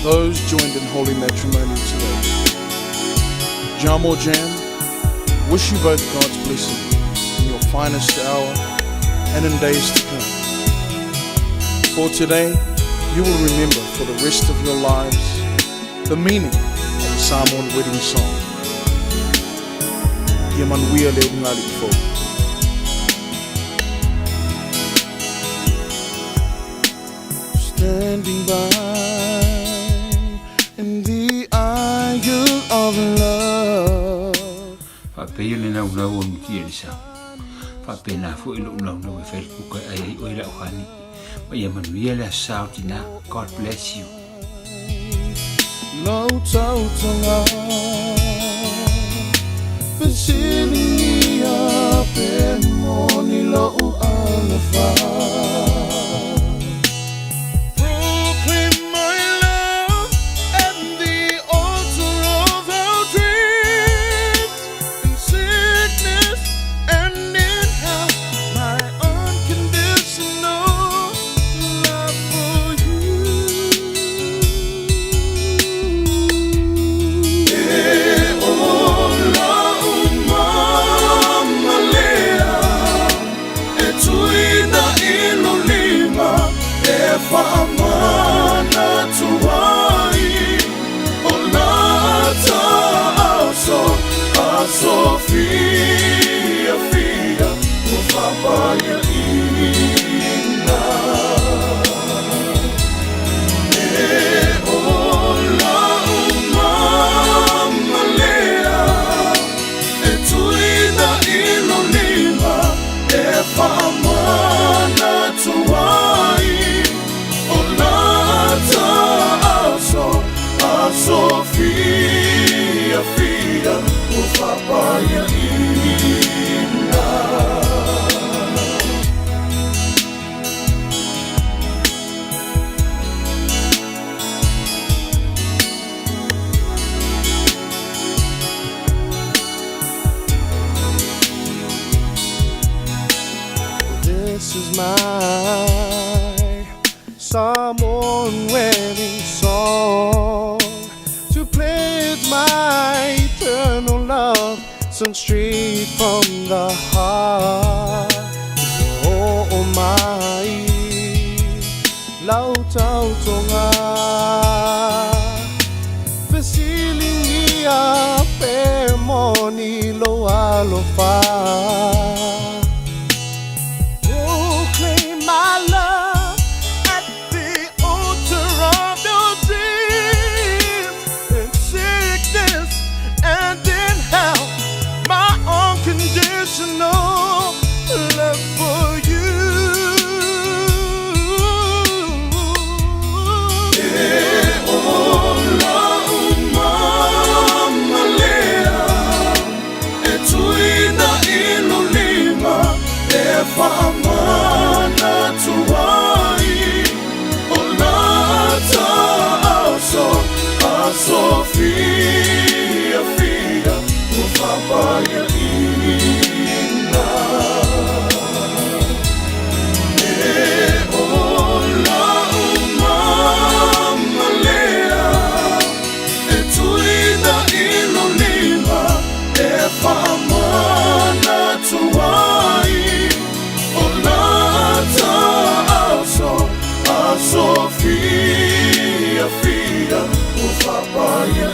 those joined in holy matrimony today. Jamo Jam, wish you both God's blessing in your finest hour and in days to come. For today, you will remember for the rest of your lives the meaning of the Samoan wedding song. Ia manuia le ulugalii fou. Standing by in the aisle of love. Faapea le naunau o Nuti Elisa. Faapena foi lou naunau e fai le kuka e ai ai oe lau honey. Ma ia manuia le aso sa o tina. God bless you. Lau tautoga Fesiligia pe moni lou alofa. Proclaim my love at the altar of our dreams. In sickness and in health, my unconditional love for you. E ola mama lea e tuina i lou lima e faamanatu ai o lata aso aso fiafia ua faapaiaina. E ola mama lea e tuina i lou lima e faamanatu ai o lata aso aso fiafia ua faapaiaina. This is my Samoan wedding song to pledge my eternal love, sung straight from the heart. Oh, my lau tautoga Fesiligia pe moni lou alofa. Proclaim my love at the altar of your dreams. In sickness and in health, my unconditional love for you. E ola mama lea e tuina i lou lima e faamanatu ai o lata aso aso fiafia ua faapaiaina. E ola mama lea e tuina i lou lima e faamanatu ai o lata aso aso fiafia ua faapaiaina.